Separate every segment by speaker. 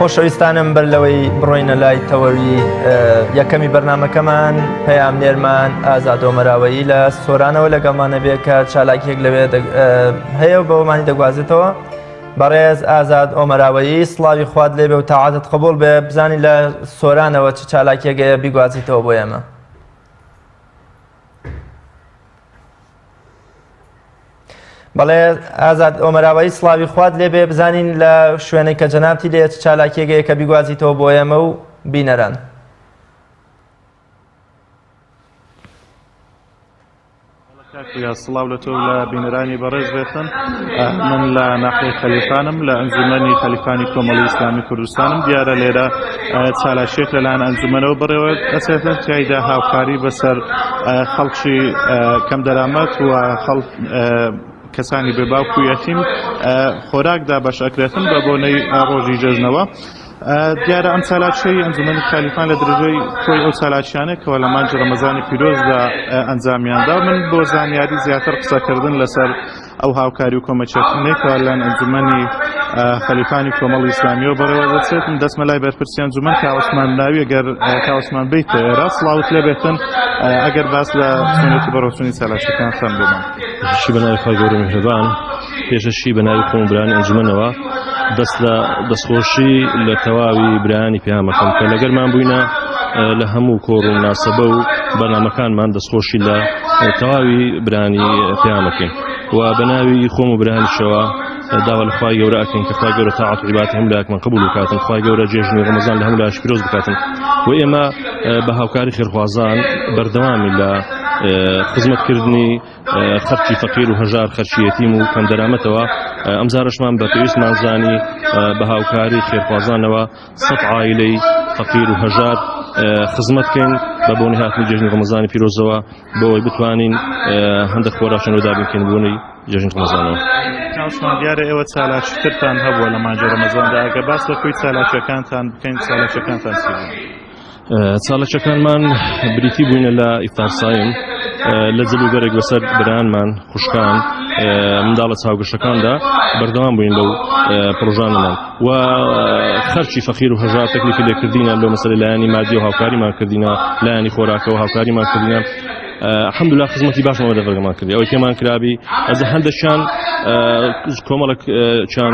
Speaker 1: خۆشەویستانم بەر لەوەی بڕۆینە لای تەوەری یەکەمی بەرنمەکەمان پەیامنێرمان ئازاد ئۆمەراوەیی لە سۆرانەوە لەگەڵمانە بێ کە چالاکیەک لەوێ هەیە و بەوەمانی دەگوازێتەوە بەڕێز ئازاد ئۆمەراوەیی سڵاوی خوات لێبێ و تاعاتت قبول بێ بزانین لە سۆرانەوە چ چالاکیەکەیە بیگوازیتەوە بۆ ئێمە. بەڵێ ئازاد ئۆمەراوایی سڵاوی خوات لێبێ بزانین لە شوێنێک کە جەنابتی لێ چ چالاکیەکەیە کە بیگوازیتەوە بۆ ئێمە و بینەران.
Speaker 2: سڵاو لە تۆ لە بینەرانی بەڕێز بێتن من لە ناحیەی خەلیفانم لە ئەنجومەنی خەلیفانی کۆمەڵی ئیسلامی کوردستانم دیارە لێرە چالاکیەک لەلایەن ئەنجومەنەوە بەڕێوە ئەچێتن تیایدا هاوکاری بەسەر خەڵکی کەم دەرامەت و خەڵک کەسانی بێ باوک و یەتیم خۆراک دابەش ئەکرێتن بە بۆنەی ڕۆژی جەژنەوە. دیارە ئەم چالاکیەی ئەنجومەنی خەلیفان لە درێژەی کۆی ئەو چالاکیانە کەەوە لە مانگی ڕەمەزانی پیرۆزدا ئەنجامیاندا من بۆ زانیاری زیاتر قسەکردن لەسەر ئەو هاوکاری و کۆمەچەکردنەی کە لەلایەن ئەنجومەنی خەلیفانی کۆمەڵی ئیسلامیەوە بەڕێوە دەچێت من دەستمە لای بەرپرسی ئەنجومەن کاوەسمان ناوی ئەگەر کاوەسمان بیت ئێرە سڵاوت لێ بێتن ئەگەر باس لە چۆنێتی بەڕێوەچوونی چالاکیەکان خەم بۆمان
Speaker 3: شی بە ناوی خوای گەورە میهرەبان پێشەشی بە ناوی خۆم برانی ئەنجومەنەوە دەست لە دەستخۆشی لە تەواوی برانی پەیامەکەم کە لەگەرمان بووینە لە هەموو کۆڕ و مناسەبە و بەرنامەکانمان دەستخۆشی لە تەواوی برانی پەیامەکەین و بە ناوی خۆم و برانیشەوە داوا لە خوای گەورە ئەکەین کە خوای گەورە تاعەت و عیبادەتی هەموو لایەکمان قبوڵ بکاتن خوای گەورە جێژنی ڕەمەزان لە هەموو لایەک پیرۆز بکاتن و ئێمە بە هاوکاری خێرخوازان بەردەوامی لە خزمەتکردنی خەرکی فەقیر و هەژار خەرکی یەتیم و کەم دەرامەتەوە ئەم جارەشمان بە پێویستمان زانی بە هاوکاری خێرخوازانەوە سەد عایلەی فەقیر و هەژار خزمەت بکەین بە بۆنی هاتنی جێژنی ڕەمەزانی پیرۆزەوە بۆ ئەوەی بتوانین هەندێک خۆراکیان بۆ دابین بکەین بۆنی جێژنی ڕەمەزانەوە.
Speaker 2: کاوسمان دیارە ئێوە چالاکی ترتان هەبووە لە مانگی ڕەمەزاندا ئەگە باس لە کۆی چالاکیەکانتان بکەین چالاکیەکانتان چی بوون؟
Speaker 3: چالاکیەکانمان بریتی بووینە لە ئیفتار سایم لە جل و بەرگ بەسەر برانمان خوشکان منداڵە چاوگەشەکاندا بەردەوام بووین لەو پرۆژانەمان و خەرچی فەقیر و هەژار تەکلیفی لێکردینە لەو مەسەلەی لایەنی مادی و هاوکاریمان کردینە لایەنی خۆراکەوە هاوکاریمان کردینە الحمدلله خزمەتی باشمان بە دەڤەرەکەمان کردی ئەوەی پێمان کرابی ئەز هەندێکیان کۆمەڵێک چیان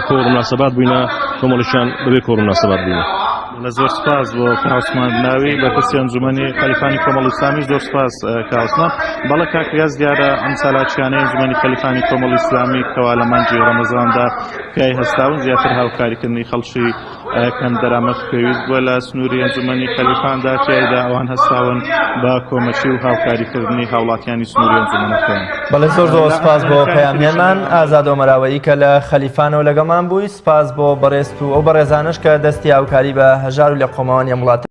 Speaker 3: کۆڕ مناسبات بووینە کۆمەڵێکیان بەبێ کۆڕ مناسبات بووینە
Speaker 2: لە زۆر سپاس بۆ کاوسمان ناوی بەرپرسی ئەنجومەنی خەلیفانی کۆمەڵ ئیسلامی زۆر سپاس کاوسمان بەڵێ کاک ریاز دیارە ئەم چالاکیانەی ئەنجومەنی خەلیفانی کۆمەڵ ئیسلامی کەوا لە مانگی ڕەمەزاندا پیای هەستاون زیاتر هاوکاریکردنی خەڵکی کەم دەرامەت پێویست بووە لە سنووری ئەنجومەنی خەلیفاندا تیایدا ئەوان هەستاون بە کۆمەکی و هاوکاریکردنی هاوڵاتیانی سنووری ئەنجومەنەکەیان.
Speaker 1: بەڵێ زۆر زۆر سپاس بۆ پەیامنێرمان ئازاد ئۆمەراوەیی کە لە خەلیفانەوە لەگەڵمان بووی سپاس بۆ بەڕێزت و ئەو بەڕێزانەش کە دەستی هاوکاری بە هەژار و لێقەوماوانی ئەم وڵاتە.